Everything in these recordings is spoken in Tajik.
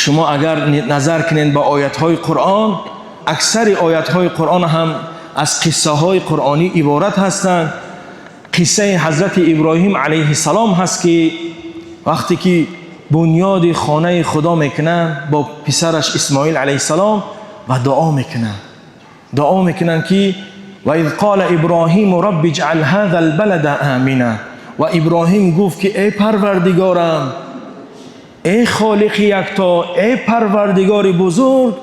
Шумо агар назар кунед ба оятҳои Қуръон, аксари оятҳои Қуръон ҳам аз қиссаҳои қуръонӣ иборат ҳастанд. Қиссаи ҳазрати Иброҳим алайҳиссалом ҳаст, ки вақте ки бунёди хонаи Худо мекунанд бо писараш Исмоил алайҳиссалом ва дуо мекунанд, дуо мекунанд, ки ва из қола Иброҳиму рабби иҷъал ҳазал балада омина. Ва Иброҳим гуфт, ки эй Парвардигорам, эй Холиқи якто, эй Парвардигори бузург,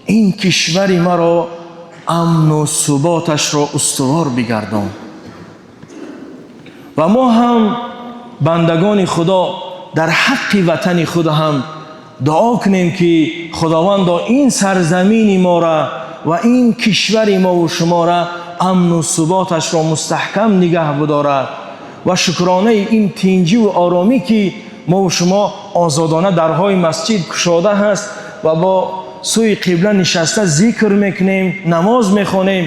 ин кишвари маро амну суботашро устувор бигардон. Ва мо ҳам, бандагони Худо, дар ҳаққи ватани худ ҳам дуо кунем, ки Худовандо ин сарзамини моро ва ин кишвари мову шуморо амну суботашро мустаҳкам нигаҳ бидорад. Ва шукронаи ин тинҷиву оромӣ, ки мову шумо озодона дарҳои масҷид кушода ҳаст ва бо сӯи қибла нишаста зикр мекунем, намоз мехонем.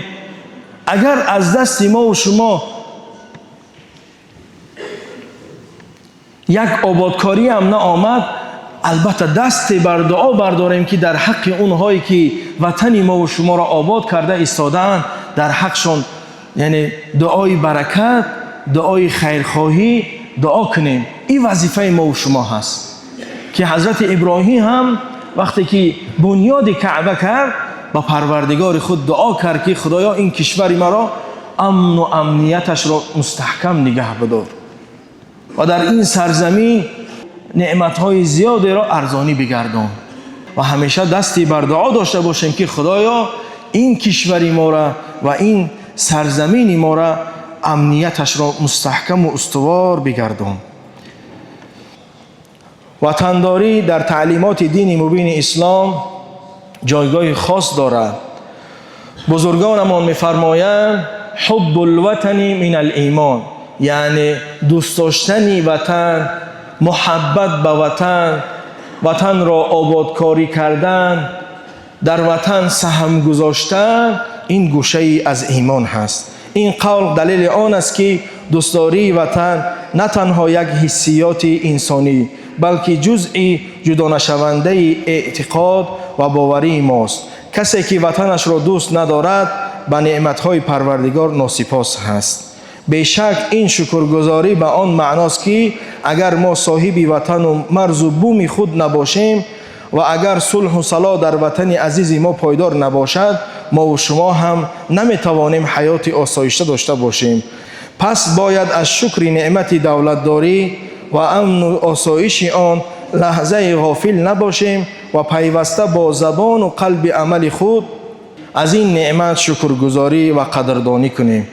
Агар аз дасти мову шумо як ободкорӣ ҳам наомад, албатта дасте бар дуо бардорем, ки дар ҳаққи онҳое ки ватани мову шуморо обод карда истодаанд, дар ҳақшон, яъне, дуои баракат, дуои хайрхоҳӣ дуо кунем. Ин вазифаи мову шумо ҳаст, ки ҳазрати Иброҳим ҳам вақте ки бунёди Каъба кард, ба Парвардигори худ дуо кард, ки Худоё, ин кишвари маро амну амнияташро мустаҳкам нигаҳ бидор ва дар ин сарзамин неъматҳои зиёдеро арзонӣ бигардон. Ва ҳамеша дасти бар дуо дошта бошем, ки Худоё, ин кишвари моро ва ин сарзамини моро амнияташро мустаҳкаму устувор бигардон. Ватандорӣ дар таълимоти дини мубини ислом ҷойгоҳи хос дорад. Бузургонамон мефармоянд: ҳуббул ватани минал имон, яъне дӯст доштани ватан, муҳаббат ба ватан, ватанро ободкорӣ кардан, дар ватан саҳм гузоштан, ин гӯшае аз имон ҳаст. Ин қавл далели он аст, ки дӯстдории ватан на танҳо як ҳиссиёти инсонӣ, балки ҷузъи ҷудонашавандаи эътиқод ва боварии мост. Касе ки ватанашро дӯст надорад, ба неъматҳои Парвардигор носипос ҳаст. Бешак, ин шукргузорӣ ба он маъност, ки агар мо соҳиби ватану марзу буми худ набошем ва агар сулҳу сало дар ватани азизи мо пойдор набошад, мову шумо ҳам наметавонем ҳаёти осоишта дошта бошем. Пас бояд аз шукри неъмати давлатдорӣ ва амну осоиши он лаҳзаи ғофил набошем ва пайваста бо забону қалби амали худ аз ин неъмат шукргузорӣ ва қадрдонӣ кунем.